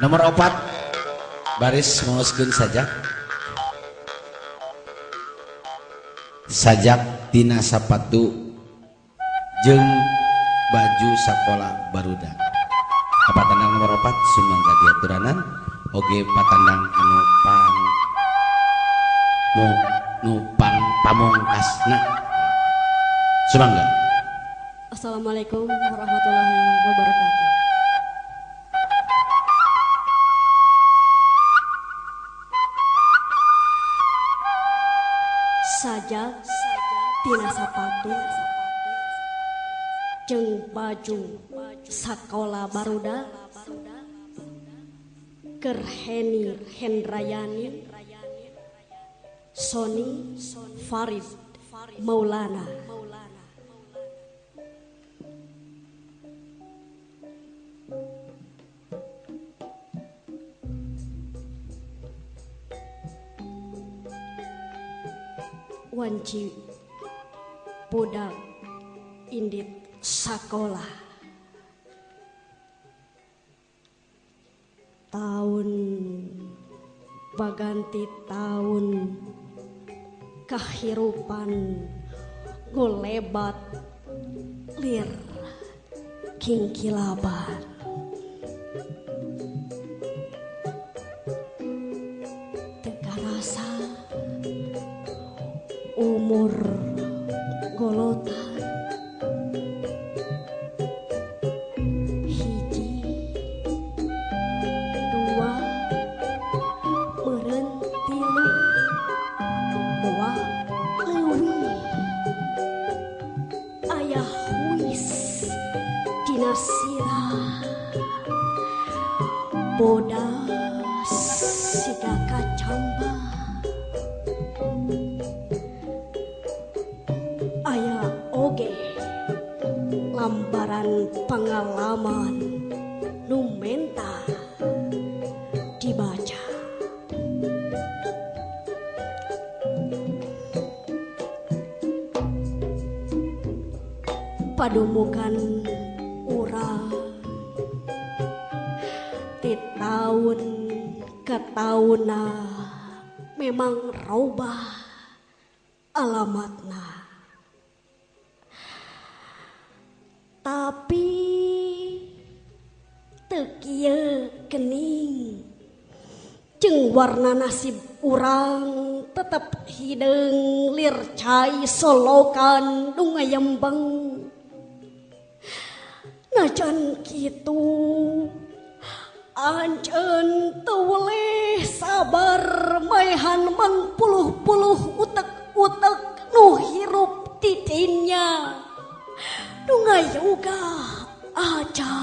Nomor 4 baris maoskeun sajak. Sajak tina sapatu jeung baju sakola barudak. Patandang nomor 4 sumangga diaturanan oge patandang anu pang nu pang pamungkasna. Sumangga. Assalamualaikum warahmatullahi wabarakatuh. Sajak tina sapatu jeung baju sakola barudak keur Heni Hendrayani Sony Farid Maulana. Wanci budak indit sakola tahun baganti tahun kahirupan ngolebat lir kingkilaban. Teu karasa umur golotan hiji dua meureun tilu moal leuwih aya huis dina sirah bodas siga kacambah. Aya oge lambaran pengalaman nu menta dibaca. Padumukan urang ti taun ke taunna memang robah alamatna. Tapi teu kieu geuning jeung warna nasib urang tetep hideung lir cai solokan nu ngayembeng. Najan kitu anjeun teu weleh sabar maehan mangpuluh-puluh utek-utek nu hirup di dinya nu ngayuga aja.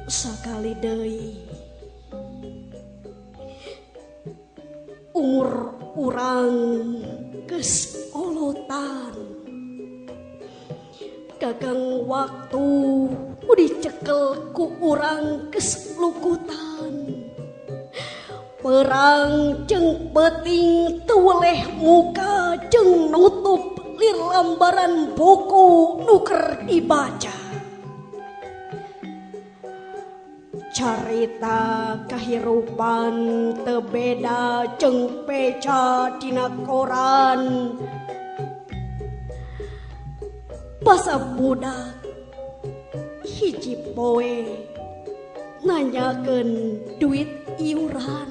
Sakali deui umur urang geus olotan, gagang waktu nu dicekel ku urang geus lukutan. Perang jeung peuting teu weleh muka jeung nutup lir lambaran buku nu keur dibaca. Carita kahirupan teu beda jeung peca dina koran. Basa budak hiji poe nanyakeun duit iuran,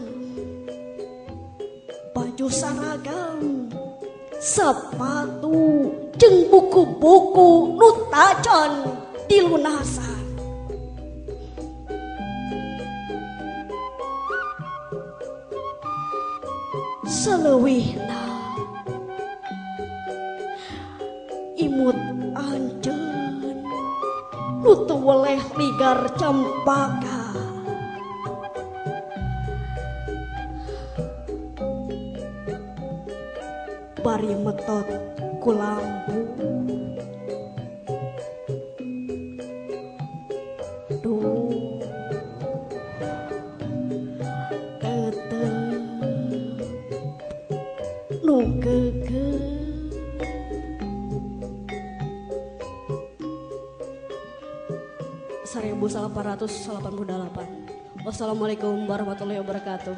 baju seragam, sepatu jeung buku-buku nu tacan dilunasan. Seleuwihna imut anjeun nu teu weleh ligar campaka. Bari metot ku lampu duh tetep nu geugeuh. 1888. Wassalamualaikum warahmatullahi wabarakatuh.